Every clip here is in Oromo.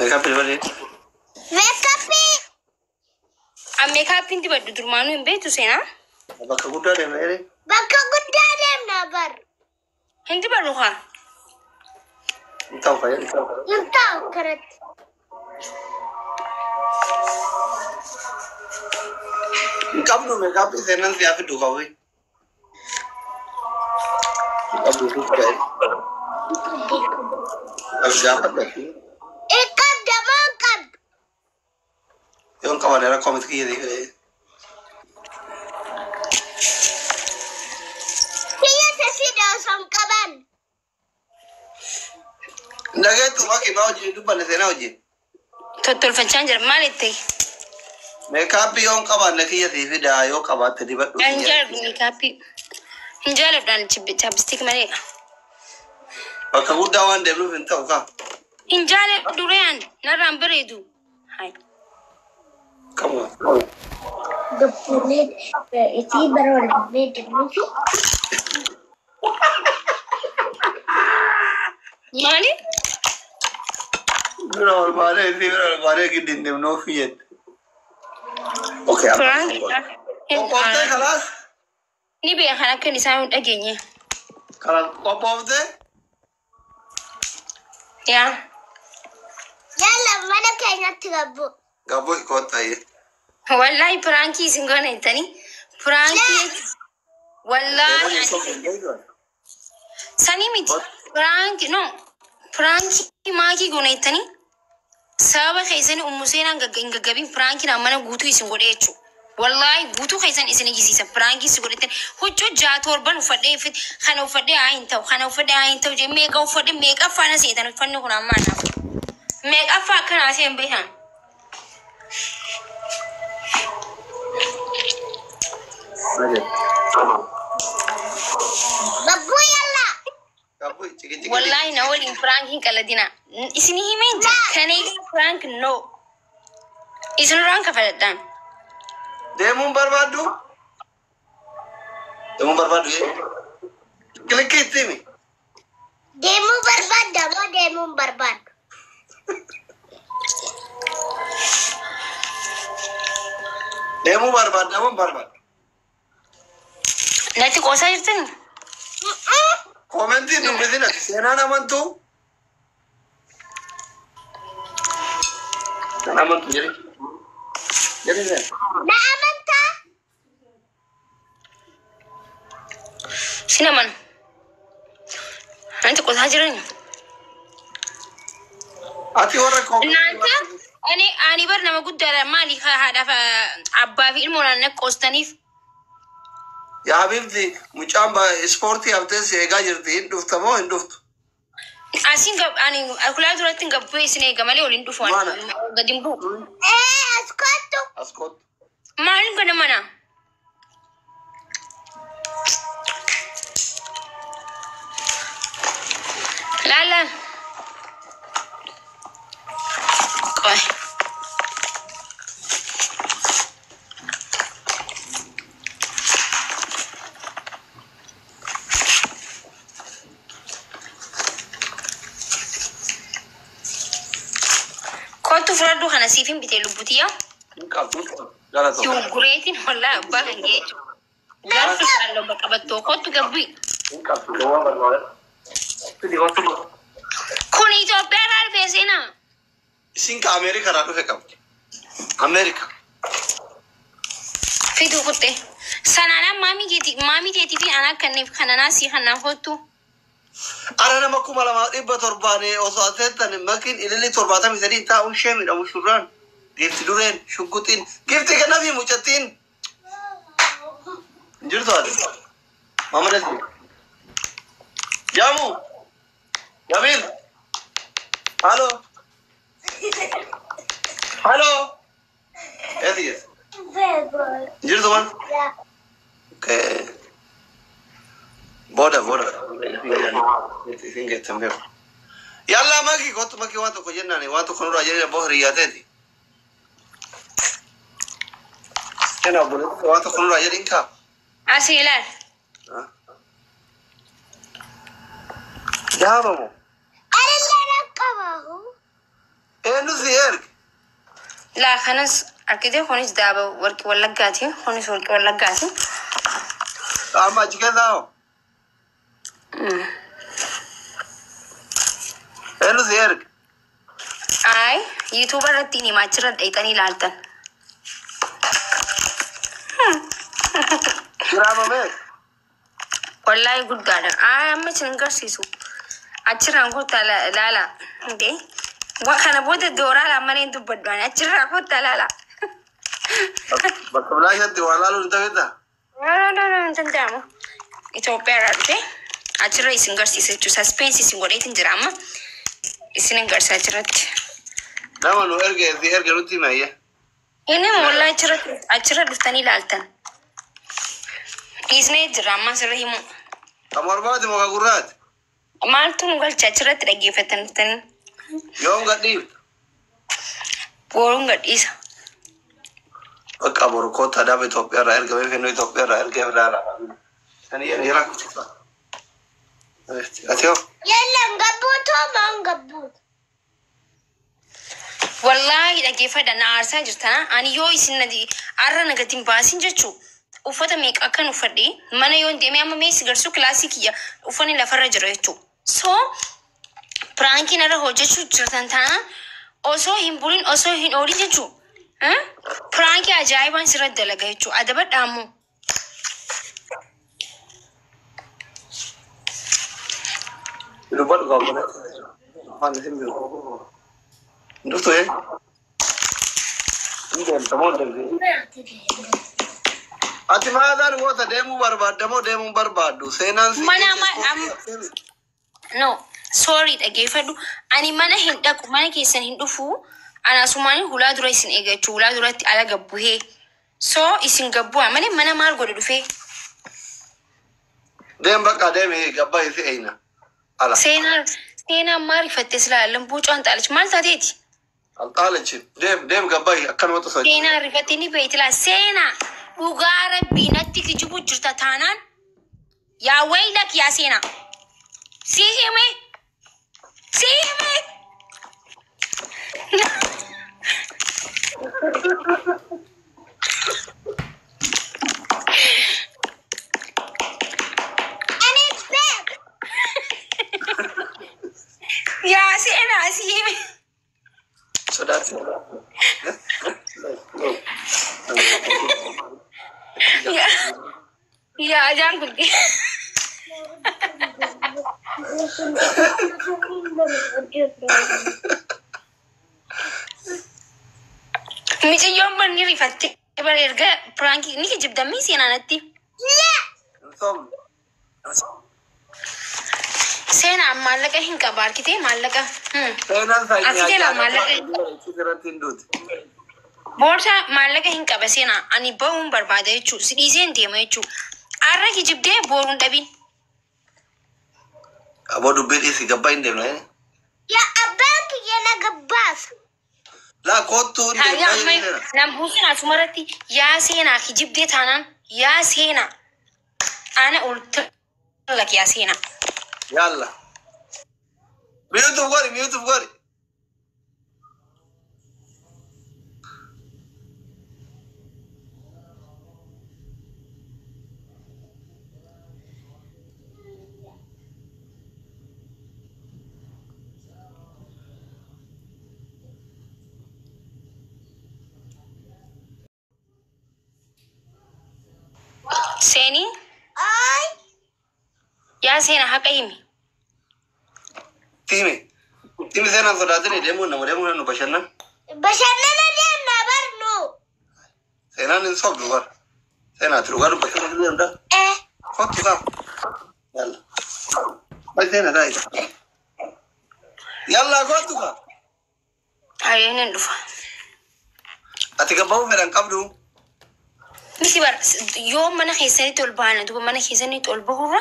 Meekaappii dibadhee. Meekaappii. An meekaappiin dibadhu durmaanuu hin beektu seenaa. Bakka guddaa deemna jedhee. Bakka guddaa deemna bar. Hin dibadhu kaa. Hin ta'u fayyadu. Hin ta'u kanatti. Hin qabdu meekaappii seenaan siyaa fiddu qabu. Hin qabdu guddaa. Gaafadhu. Hin qabda moo hin qabdu? Yoon qaban rakkoo miti kiyya ta'e. Kiyya sasii osoo hin qaban. Dhageettu maki maa hojii dubbanne seenaa hojii. Tottolfachaa jira maal itti? Meekaappii yoon qabaanne kiyya sii fidaa yoo qabaatte dibadhu. Hin jaaladhu meekaappii. Hin jaaladhu ani chapstick malee. Bakka guddaa waan deemnuuf hin ta'u kaa. Hin jaaladhu reen narraan bareedu. Hai. Come on. Gabbuulee isii bara wal beekamuufi. Maali? Bira ol baanee isii bira ol baanee giddi hin deemnuuf jette. Okay, amma. Prank. Qophooftee kalaas? Ni beekan akka isaan hin dhageenye. Kalaas qophooftee? Yaa. Yalla mana keenyatti gabbu. Gabboo koottaayye. Wallahi prankii isin goona jettanii. Prankii. Wallahi. Sanii miti. Prank no. Prankii maakii goona jettanii. Sababa keessanii ummu seenaan hin gaggabin prankiin mana guutuu isin godhe jechuudha. Wallahi guutuu keessan isin ijjisiisa. Prankii isin godhe huccuu ja'a torban uffadhee kana uffadhee haa hin ta'u kana uffadhee haa hin ta'u jee meeqa uffadhee meeqa faana seetan uffanni kun ammaa naaf. Meeqa faa akkanaa seen beekan. Gabbuu yalla. Gabboo ciki ciki. Wallahi na waliin prankiin qaladina. Isin himeen jira. Kana prank no. Isin irraan kafaladhaan. Deemuun barbaaddu? Deemuun barbaaddu jee? Kilikii itti himi. Deemuu barbaadda moo deemuu hin barbaaddu? Deemuu barbaadda moo hin barbaaddu? Natti qoosaa jirtani? Koomentiin dubbisina. Seenaan amantuu? Kan amantu jedhi. Jedhi seen. Na amantaa? Sin amanu. Natti qoosaa jirani? Ati warra እናንተ እኔ ani bar nama guddaadha maali haadhaaf abbaa fi ilmoo naan qoostaniif Yaa Habibti mucaan ispoortii haftee si eegaa jirti. Hin dhufta moo hin dhuftu? Asiin ani kulaa duratti hin gabbee isin eega malee waliin dhufu Maana? Gadi hin bu'u. Ee as kottu. As kottu. Maalin gana mana? Laala. Qoy. Kottu fudhadhu kana siif hin bitee lubbutiyyaa. Hin qabdu. Galatoo. Yoggureetiin wallaa abbaa kan ga'e. Garuu shaaloo qabattoo kottu gabbii. Hin qabdu. Gowwaa barbaada. Fidi kottu. Kun Itoophiyaa irraa dhufee seenaa. Isin ka Ameerika irraa dhufe qabdi. Ameerika. Fiduu kutte. Sanaan maamii keetii fi anaa kanneef kananaa sii kanaan kottu. Ara nama 2700 osoo aseettan makiin ililli 73 taa'uun ishee miidhamu shurraan. Giifti dureen shugguxiin giifti kennafi mucattiin. Hin jirtu ati. Maama Dasi. Jaamu. Jamiil. Halo. Halo. Eessa jirti? Hin jirtu man? Okay. Booda booda. Isin geettan beeku. Yallaa maki kottu maki waan tokko jennaani waan tokko nurraa jedhee abbaa hiriyyaa teeti. Kenna obboleessi waan tokko nurraa jedhin kaa. Asii ilaal. Jaabamu. Anillee nan qabahu. Eenyu si erge? Laa kanas argitee kunis daaba warqii wallaggaati. Kunis warqii wallaggaati. Amma achi keessaa hoo? Eenyu si erge? Ay, YouTube irratti hin himaa achirra dhayxanii ilaaltan. Giraama meeqa? Wallaahi guddaadha. Ay, amma isin hin garsiisu. Achirraan kottaa laala. Indee. Kana booda dooraa malee hin dubbadhu ani achirraa kottaa laala. Bakka bilaashatti waa laaluun hin ta'edha. No, no, no, hin danda'amu. Itoophiyaa irraa dhufe achirra isin garsiisa jechuudha. Suspense isin godheetin jira amma. Isin hin garsiisa achirratti. Nama nu erge si erge nutti hima ayya. Inni wallaahi achirra dhuftanii ilaaltan. Dhiisnee jira amma asirra himu. Kan mormaati moo kan gurraati? Maaltu nu galcha achirratti dhaggeeffatan dhuftanii? Yoom gadhiifta? Boruun gadhiisa. Bakka boru kottaa daaba Itoophiyaa irraa ergamee fennoo Itoophiyaa irraa ergee ilaala. Sanii jala kutufa. Ati hoo? Yalla gabbuutoo maan gabbuutu? Wallaahi dhaggeeffadha na aarsaa jirtana. Ani yoo isin na arra na gadi hin baasin jechuu uffata meeqa akkan uffadhe mana yoon deeme amma mee si garsuu kilaasii kiyya uffanni lafarra jira jechuu. So prankiin irra hojjechuu jirtan taana osoo hin bulin osoo hin oolin jechuu. Prankii ajaa'ibaan sirra dalaga jechuu adabadha ammoo. Dubbadhu qabu. Afaan isin beeku. Dhuftu ee? Hin deemta moo hin deemtu? Ati maadaan goota deemuu barbaadda moo deemuu hin barbaaddu? Seenaan si Mana No, sorry dhaggeeffadhu. Ani mana hin dhaqu, mana keessan hin dhufu. Ana asumaan hulaa dura isin eeggachuu, hulaa duratti ala gabbuhee. So isin gabbu'a malee mana maal godhe dhufee? Deem bakka deemi gabbaa isi eeyna. Ala. Seenaan maal rifattee silaa lambuucaan xaalichi maal taateeti? Alxaalichi deem deem gabbaa akkanumatti osoo. Seenaan rifattee ni beeyti laa seenaa dhugaa rabbii natti kijibu jirta taanaan yaa waylak yaa seenaa. Si hime si hime. Ani beek. Yaa seenaa si hime. Sodaatti. Yaa ajaan kun. Miciyyoon bar ni rifatte bar erga prankii ni kijibdammii seenaanatti. Hin sobne. Seenaan maallaqa hin qaba arkitee maallaqa. Seenaan sanyii Arkitee laa maallaqa. irratti hin duuti. Boorsaa maallaqa hin qaba seenaa ani bahuun barbaada jechuudha. Si dhiiseen deema jechuudha. Arra kijibdee boruun dhabin. Aboo dubbii dhiisi gabbaa hin deemna. Yaa abbaan kiyya na gabbaasa. Laa kottuu hin Yaa deemna. nam buusin asumarratti yaa seenaa kijibdee taanaan yaa seenaa. Ana ultulak yaa seenaa. Yalla. Mute godhi mute godhi. Seenii Ay. yaa seenaa haqa himi. Tiimi. Tiimi seenaan sodaatini deemuun nama deemuun nu bashannan. Bashannana deemna barnu. Seenaan hin sobdu bara. Seenaati dhugaa dubbachuu hin deemta. Eh. Kottu qabu. Yalla. Bay seena taa'e. Yalla kottu kaa. Hayyeen hin dhufa. Ati gabba'uu fedhan qabdu. Miti bar yoo mana keessanitti ol baana duuba mana keessanitti ol bahurra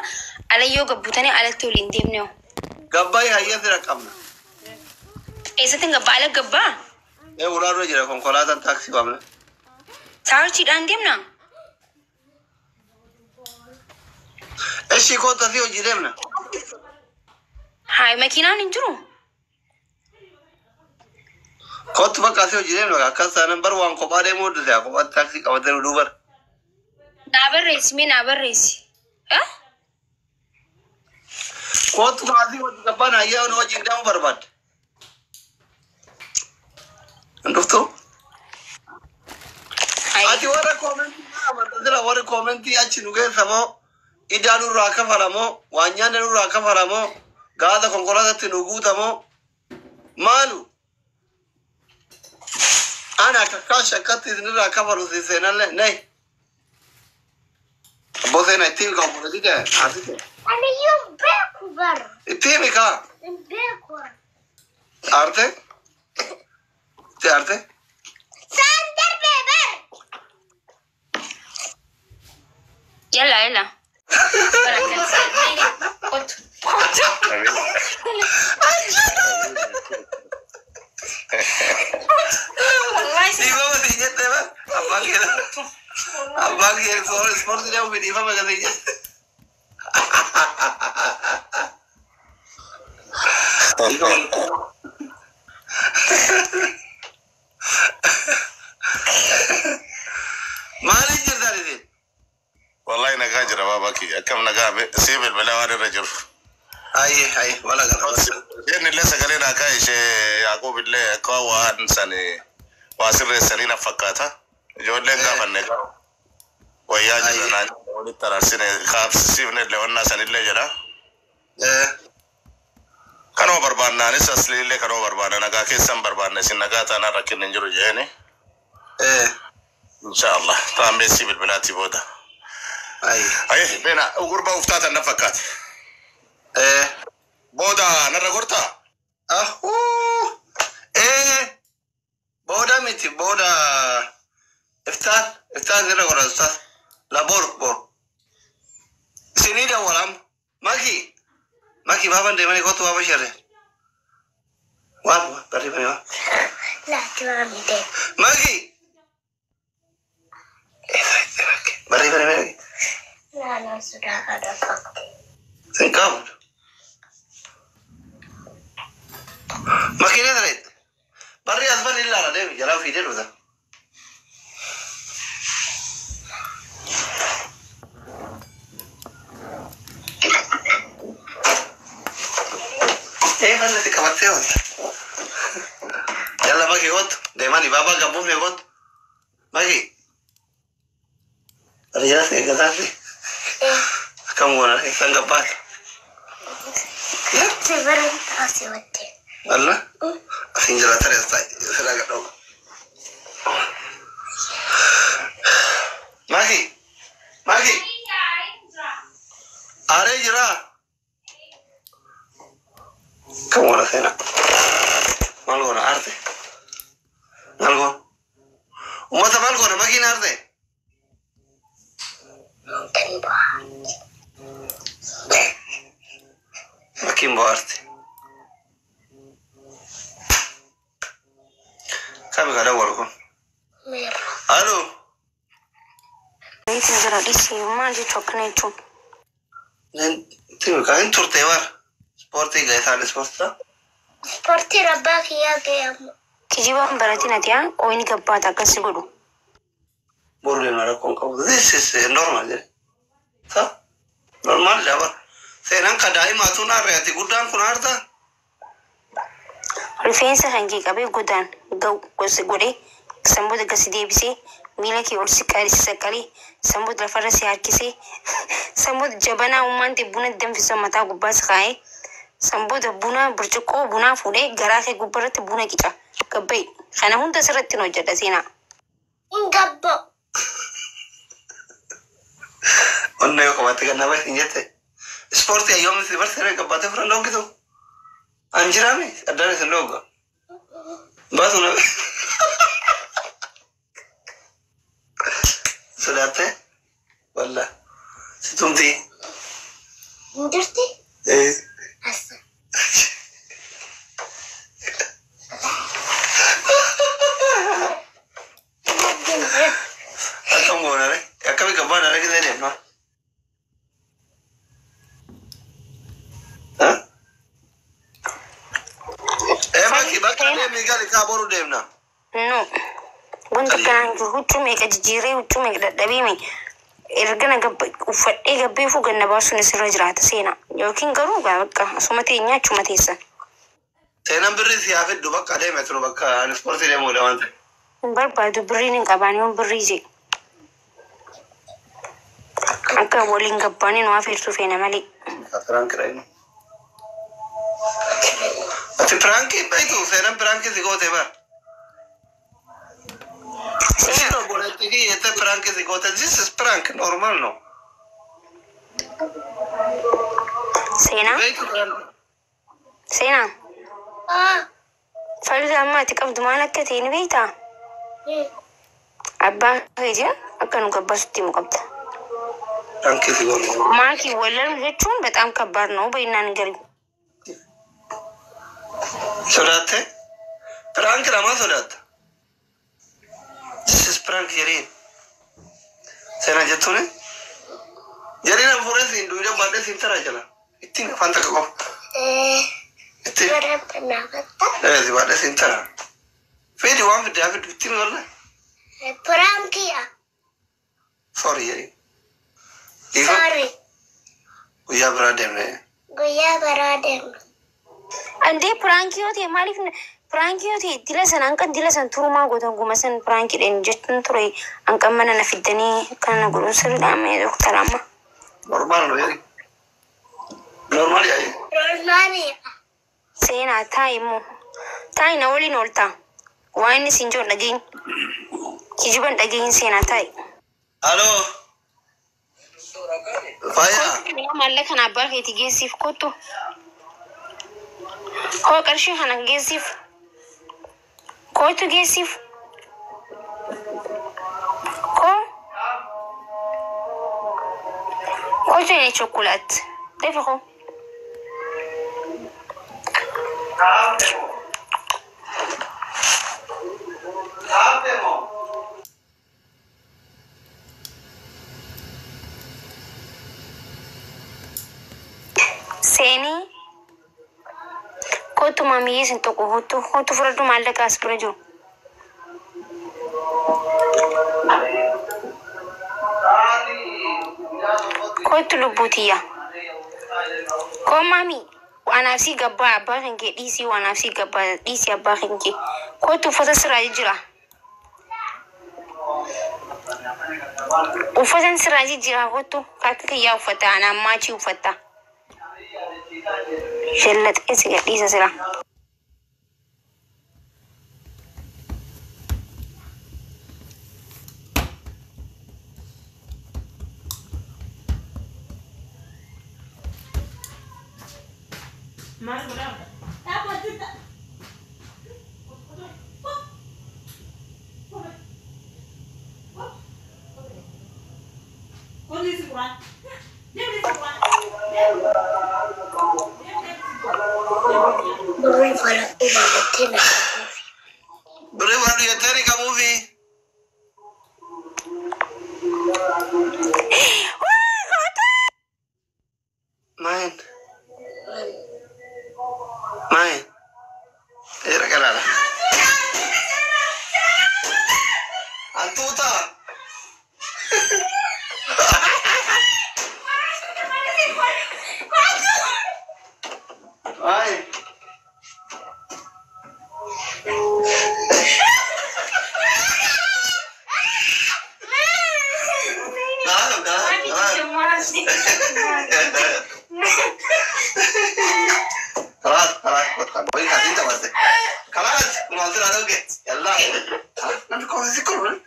ala yoo gabbutanii alatti ol hin deemne hoo. Gabbaa'ii hayyee fira qabna. Eessatti hin gabbaa ala gabbaa? Ee ulaa dura jira konkolaataan taaksii waamne. Taaksiidhaan deemna? Ishii kottu asii hojii deemna. Hayi makiinaan hin jiru. Kottu bakka asii hojii deemnu akkas taanaan bar waan kophaa deemuu hodhu se'a kophaatti taaksii qabatee nu duubar. Naa barreessi mee naa barreessi. Eh? Kottu kaasii hojii gabbaan hayyaa nu wajjin deemuu barbaadde. Hin dhuftuu? Ati warra koomentii amantaa jira warri koomentii achi nu geessa moo idaa nurraa kafalamoo waan nyaanne nurraa kafalamoo gaasa konkolaataatti nu guutamoo maalu ana akka kaash akkatti isinirraa kafalu si seenallee nay abboo seena itti himi kaa obboleettii ta'e haati ta'e Ani iyyuu hin beeku bara. itti himi kaa Hin beeku. aarte itti aarte Saan darbee bar. Yalla yalla. Kottu. Kottu. Wallahi dhiifama si jette ba abbaan kee abbaan kee ispoortii deemu dhiifama gasii jette. Maaliif jirtan isin? Wallahi nagaa jira baaba kiyya. Akkam nagaa sii bilbila waan irra jiru. Ayyee ayyee wala gara. Isheen illee sagalee naa kaa'e ishee Yaaqoob illee akka waan sani waa sirreessanii na fakkaata. Ijoolleen gaafanne wayyaa jira naan walitti araarsine kaabsisiifne illee wannaa sanillee jedha. Kanuma barbaannaanis asliillee kanuma barbaanna nagaa keessan barbaanna isin nagaa taanaan rakkinni hin jiru jeeni. Insha Allah taambee sii bilbilaatii booda. Ayyee. Aye beena gurbaa uftaatan na fakkaate. Booda narra gortaa? Ahuu. Booda miti booda iftaan iftaan irra godha ustaas. La bor bor. Isinii dawwalam. Maki maki baaban deemanii kottu baaba sharre. Waan barreeffame waan. Laatti waamite. Maki. Eessa itti rakke? Barreeffame maki. Naannoo sodaa kana qabdi. Sin qabdu. Makiina sana barri as barri ilaala deemi jalaa fiidee dhufa. Ee falli si qabattee oolta. Yalla maki kottu deemanii baabaa gabbuufne kottu. Maki. Barri jala si eeggataasi. Akkam goona isaan gabbaata. Si baran taasii watte. Walla asiin jala taree sirraa gadhoo. Maki. Maki. Aaree jiraa. Akkam goona seenaa. Maal goona aarte? Maal goona? Uummata maal goona makiin aarte? Kan bu'aa. Makiin bo'aarte. Kami ka dawwalu kun? Meera. Aloo. Niitiin jira dhiisii maal jechuu akkana jechuun. Timi ka hin turte bara. Ispoortii ga'e isaan ispoortii. Ispoortii rabbaa kiyyaa ga'e amma. Kijibaan baratin ati haa ooyini gabbaata akkas si godhu. Boru deemna rakkoon qabu. This is normal jedhe. Sa? Normal dha bara. Seenaan ka daa'imaatu naarre ati guddaan kun aartaa? Rifeensa kan kee qabee godaan gosa godhee sanboota gasi deebisee miila kee ol si saqqalee sanboota lafarra si harkisee sanboota jabanaa ummaan ta'e buna danfisan mataa gubbaa si kaa'ee sanboota buna burcuqqoo bunaa fuudhee garaa kee gubbaarratti buna qica gabba'i kana hunda sirratti hin hojjedha seenaa. Hin gabba'u. Onnee yoo qabaatte kan nama hin jette. Ispoortii ayyoomni si barsiisee gabbaatee furan dhooggitu. An jiraame addaan isin dhoogga. Baasu na. Sodaatte? Walla. Si tumti. Hin jirti? Eh. Asa. Akkam goona re? Akkami gabbaan arra gisee deemna? Ha? Eh maki bakka deemi Deemi gali kaa boru deemna. No. Wanti akkanaa hin jiru. Huccuu meeqa jijjiiree huccuu meeqa dadhabee mee erga na uffadhee gabbeefuu ganna baasuun isirra jiraata seenaa. Yookiin garuu gaa bakka asuma teenyaa achuma teessan. Seenaan birrii si haa fiddu bakka deeme tunu bakka ani ispoortii deemuudha waan ta'eef. Hin barbaadu birriin hin qabaan yoon birrii jee. Akka waliin gabbaanii nu afeertuu feena malee. Piraanki dha inni. Ati piraankii beektu seenaan piraankii si goote bara. Isheen obboleettii kiyya jettee piraankii si goote. This is prank normal no. Seenaa? Beektu piraanki. Seenaa? Ah. Falli amma ati qabdu maal akka ta'e ni beektaa? Abbaa keetiin akka nu gabbasutti himu qabda. Piraanki si goote. ማኪ ወለሉ jechuun በጣም ከባድ ነው። በይና ንገሪው። Sodaatte? Piraanki lamaa sodaatta. This is prank jedheen. Seenaa jettuuni? Jedheen an fuudhee siin duwidha baadhee siin taraa jala. Ittiin afaan takka qofa. Ittiin. Warra naafatta. Si baadhee siin taraa. Fedhi waan fidde haa fiddu ittiin walla. Piraankiidha. Sorry jedheen. Dhiifa Sorry. guyyaa biraa deemne. Guyyaa biraa deemna. እንዴ prank yoo ta'e maaliif prank yoo ta'e dila san hanqan dila san turumaa gootan guma san prankiidhaan jechuun ture hanqan mana na fiddanii kana godhuun sirriidha mee doktara amma. Normal no jedhi. Normal yaa'e. Normaaliidha. Seenaa taa'i immoo taa'i na waliin ooltaa waan inni siin jiru dhageenyi kijiban dhageenyi seenaa taa'i. Aloo. Fayyaa. Maallaqa kana abbaa keetii geessiif kottu. Hoo qarshii kana geessiif. Kootu geessiif. Koo. Kootu የኔ ቾኮላት ደፊ koo. Seenii kootu maamiyyee sin tokko kootu kootu fudhadhu maallaqa as bira jiru. Kootu lubbuutiyya. Koo maami anaaf si gabbaa abbaa kan kee dhiisii anaaf si gabbaa dhiisii abbaa kan kee kootu uffata sirraa jijjiira. Uffatan sirraa jijjiira kootu akka kiyyaa uffata anaan maachii uffata. Shallaxee si gadhiisa sira. Birrii fudhadhuu baalattee na qabuufi. Birrii fudhadhu jettee ni qabuufi. Maayeen. Maayeen. Eera galaala. Hantuuta. Maayeen. Naam, naam, naam. خلاص خلاص وين قاعدين انت بس خلاص كنا عاوزين على يلا نمشي كويس كل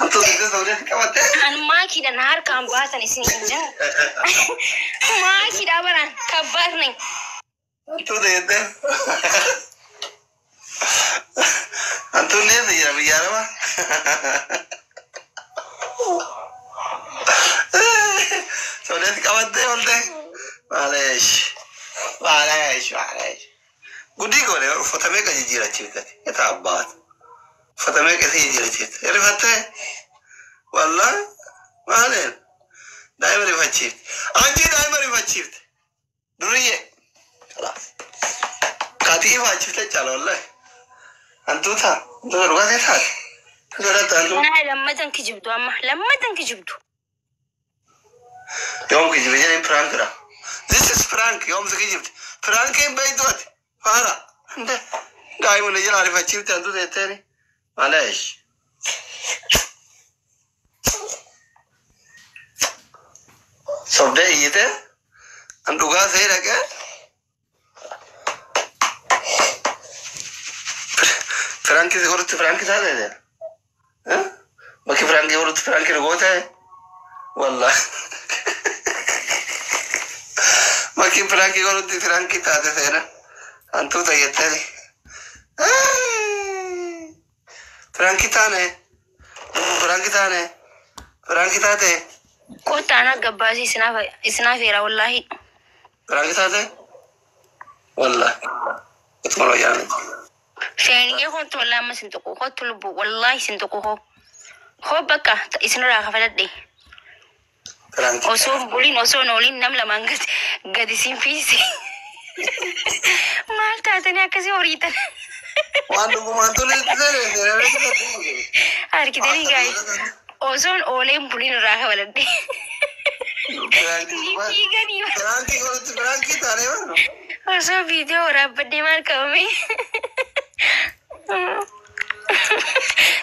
انتوا تقدروا كمان An maakiidhaan harkaan baatan isin hin jiru. Maakiidhaa baraan kabbaarne. انتوا ده انتوا ليه يا ريال سوليت كمان ده معلش معلش معلش gudii goone uffata meeqa jijjiirachiifte eta abbaat uffata meeqa si jijjiirachiifte rifatte wallahi maaleen daa'ima rifachiifte anchi daa'ima rifachiifte duriyye خلاص kaatii ifaachifte caala wallahi. Hantuuta hantuuta dhugaa taate. Sodaata hantuuta. Naa lammatan kijibdu amma lammatan kijibdu. Yoom kijibe jedheen piraankiidha. This is prank yoom si kijibde. Piraankiin beektu ati. Faara. Daa'ima na jala ariifachiifte hantuuta jetteeni. Maleesh. Sobdee iyyitee an dhugaa see dhaqee piraankii si godhutti piraankii taatee bakki piraankii godhutti piraankii goote wallaahi. Bakki piraankii godhutti piraankii taate seena hantuuta jetteeni. Piraankii taane piraankii taane piraankii taate. Kottaa ana gabbaasii isinaaf heera wallaahi. Piraankii taate wallaahi. Utuma wayyaane. Feeniyyee kottu wallaahi amma isin tuqu kottu lubbu wallaahi isin tuqu hoo. Hoo bakka isinirraa kafaladhe. Piraankii. Osoo hin buliin osoo hin ooliin nam lamaan gadi gadi isin fiise. Maal taatanii akkasii horiitan. Waan dhugumaan tole Harkitanii gaa'e. Osoon oolee hin buliin irraa kafaladhe. Ni fiiganii. Piraankii godhutti piraankii taane barru. Osoo viidiyoo waraabbadhee maal qabame?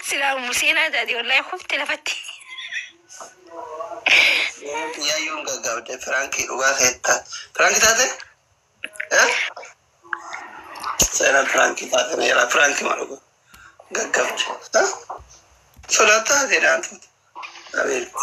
Silaa Museenaa taate wallaahi kufte lafatti. Yaayyuun gaggaabde piraankii dhugaa ta'e piraankii taate? Seenaan piraankii taate na jalaa piraankii maa dhugaa gaggaabde. Sodaattaa seenaan tuute. Abeet.